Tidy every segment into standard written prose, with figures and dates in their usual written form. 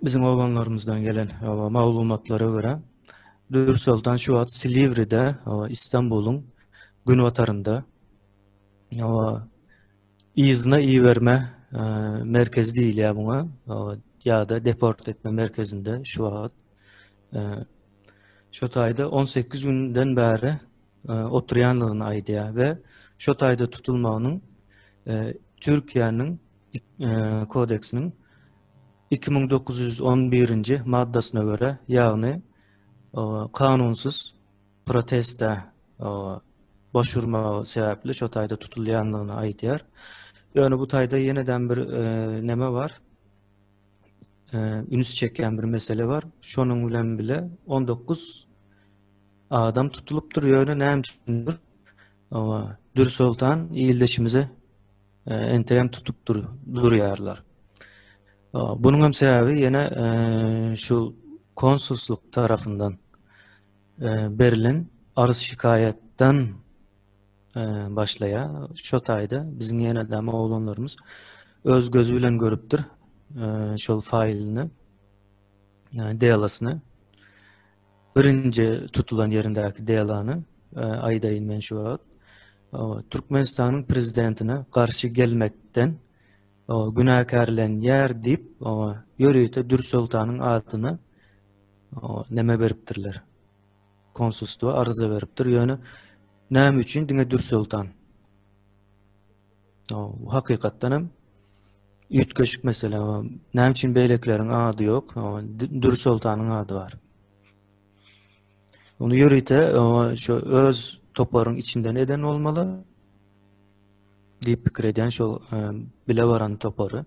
Biziň oglanlarymyzdan gelen maglumatlara görä, Dürsoltan şu wagt Siliwride, Istanbulyň günbatarynda yzyna iberme merkezi diýilýär muňa, ýa-da deport etme merkezinde şu wagt. Şo taýda 18 günden bäri oturýanlygyny aýdýar we şo taýda tutulmagynyň Türkiýäniň kodeksiniň 2911-nji maddasyna görä, ýagny kanunsyz proteste baş urmagy sebäpli şo taýda tutulýanlygyny aýdýar. Ýöne bu taýda ýeneden bir neme bar? Üns çekýän bir mesele bar. Şonuň bilen bile 19 adam tutulypdyr, ýöne näme üçindir Dürsoltan ildeşimize entegem tutup dur, durýarlar. Bunuň hem sebäbi ýene şu konsulslyk tarapyndan berlen arz şikaýatdan başlaýar. Şo taýda biziň ýene de oglanlarymyz öz gözi bilen görüpdir şol faýlyny, delasyny. Birinji tutulan ýerindäki delany aýdaýyn men şu wagt. Türkmenistanyň prezidentine garşy gelmekden günäkärlenýär diýip, ýörite Dürsoltanyň adyna neme beripdirler. Konsulstwa arza beripdir. Ýöne näme üçin diňe Dürsoltan? Bu hakykatdan hem üýtgeşik mesele. Näme üçin beýlekileriň ady ýok? Dürsoltanyň ady bar. Ony ýörite şu öz toparyň içinden eden bolmaly diýip pikir edýän şol bile baran topary.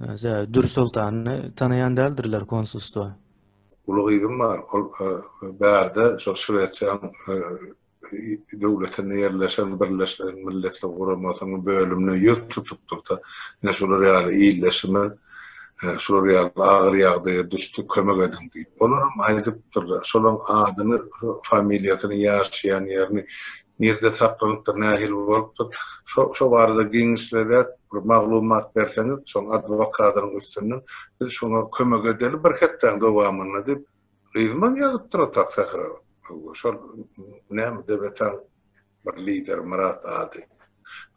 Sebäbi Dürsoltany tanaýan däldirler konsulstwa. Uly gyzym bar, ol bärde şol Şwesiýanyň döwletinde ýerleşen Birleşen Milletler Guramasynyň bölümine ýüz tutupdyr-da, ine şular ýaly ildeşimiz şular ýaly agyr ýagdaýa düşdi, kömek ediň diýip. Olaram aýdypdyrlar, şolaryň adyny, familiýasyny, ýaşaýan ýerini, nirde saklanypdyr, nähili bolupdyr, şo şo barada giňişleräk bir maglumat berseňiz, şoň adwokadynyň üstünden biz şoňa kömek edeli bir hepdäň dowamynda diýip, Gyzymam ýazypdyr o tak sähra. Şol näme DBT-niň bir lideri Myrat ady.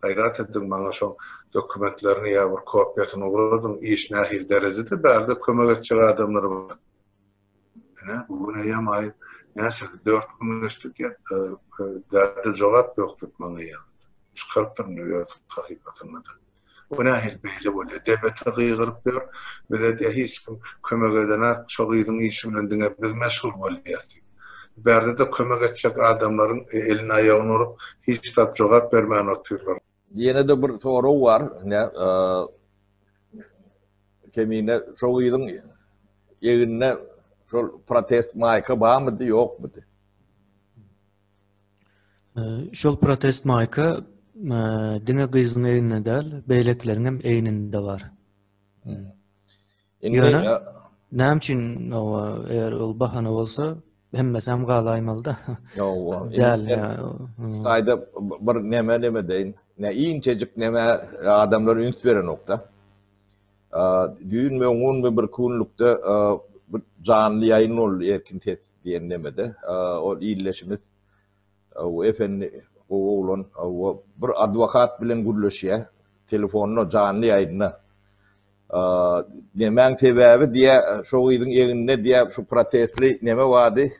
Gaýrat ediň maňa şoň dokumentlerini ýa bir kopiýasyny ugradyň iş nähili derejede bärde kömek etjek adamlar bar. Ine bu gün eýýäm aý näçesi 4 gün geçdi diýýär. Däde jogap ýok diýip maňa ýazdy. Çykarypdyr indi öz sahypasynda-da. Bu nähili beýle bolýar? DBT gygyryp ýör, bize diýýär hiç kim kömek edenak, şo gyzyň işi bilen diňe biz meşgul bolýas diýip. Bärde-de kömek etjek adamlaryň elini aýagyny urup, hiç zat jogap bermän otyrlar. Ýene-de bir sorag bar, ine, Kemine şo gyzyň egninde şol protest maýka barmydy, ýokmydy? Şol protest maýka diňe gyzyň egninde däl, beýlekileriň hem egninde bar. Ýöne näme üçin eger ol bahana bolsa, hemmesi hem galaýmaly-da. Ýowa. Däl. Şaýda bir neme neme deýin. Ne inçejik neme adamlar üns berenok-da. Düýn öňňünmi bir günlükde bir janly ýaýyn boldy Erkin ses diýen nemede. Ol ildeşimiz Efendi gowy oglan bir adwokat bilen gürleşýär telefonda janly ýaýynda. Nemäň sebäbi diýä şo gyzyň egninde diýä şu protestli neme bardy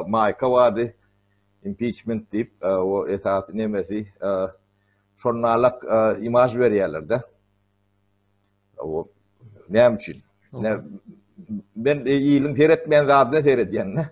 maýka bardy impiçment diýip o esasy nemesi şonalak imaž berýärler-de. O näme üçin? Ne, men e, iliň seretmeýän zadyna seredýän-de.